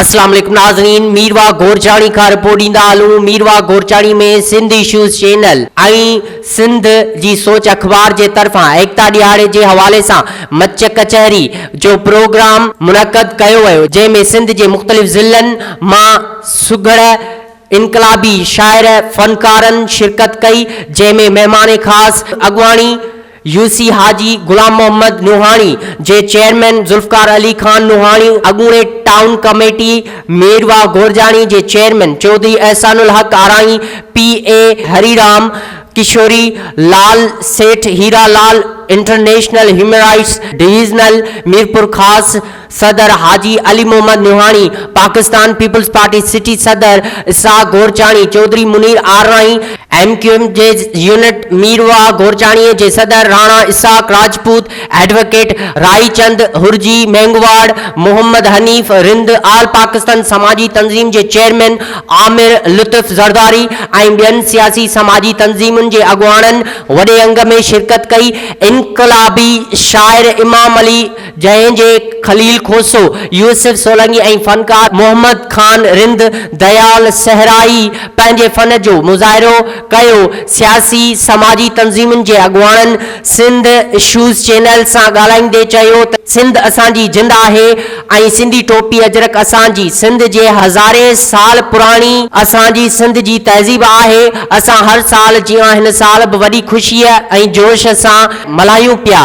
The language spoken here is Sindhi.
اسلام عليڪم ناظرين ميرواھ گورچاڻي کان رپورٽ ڏيندا هلون ميرواھ گورچاڻي ۾ سنڌ اشوز چينل ۽ سنڌ جي سوچ اخبار جي طرفان ايڪتا ڏهاڙي جي حوالي سان مچ ڪچهري جو پروگرام منعقد ڪيو ويو جنهن ۾ سنڌ جي مختلف ضلعن مان سگهڙ انقلابي شاعر فنڪارن شرڪت ڪئي جنهن ۾ مهمان خاص اڳواڻي يو سي حاجي غلام محمد نوحاڻي جي چيئرمين ذوالفقار علي خان نوحاڻي، اڳوڻي ٽائون ڪميٽي ميرواهه گورجاڻي جي chairman Chaudhry Ehsan ul Haq Arain, P A Hari Ram Kishori Lal, Seth Hira Lal, international human rights divisional Mirpurkhas صدر Haji Ali Muhammad Nohani, Pakistan peoples party city صدر Ishaq Gorchani, Chaudhry Munir Arain, M Q M جي يونٽ ميرواهه گورچاڻي جي صدر راڻا اسحاق راجپوت، ايڊووڪيٽ رائي چند هرجي مينگهواڙ، محمد حنيف رند، آل پاڪستان سماجي تنظيم جي چيئرمين عامر لطف زرداري ۽ ٻين سياسي سماجي تنظيمن جي اڳواڻن وڏي انگ ۾ شرڪت ڪئي. انقلابي شاعر امام علي جنهن جي خليل کوسو، يوسف سولنگي ۽ فنڪار محمد خان رند، ديال صحرائي پنهنجي فن جو مظاهرو ڪيو. سياسي سماجي تنظيمن جي اڳواڻن سنڌ اشوز چينل سان ڳالهائيندي چيو ته سنڌ اسان جي جند آهي ۽ سنڌي ٽوپي اجرڪ اسان جي سنڌ جي هزارين سال پراڻي اسان جي سنڌ جي تهذيب آهي اسان هر سال جيان هن سال به وڏي خوشيء ۽ جوش سان ملهايون پيا.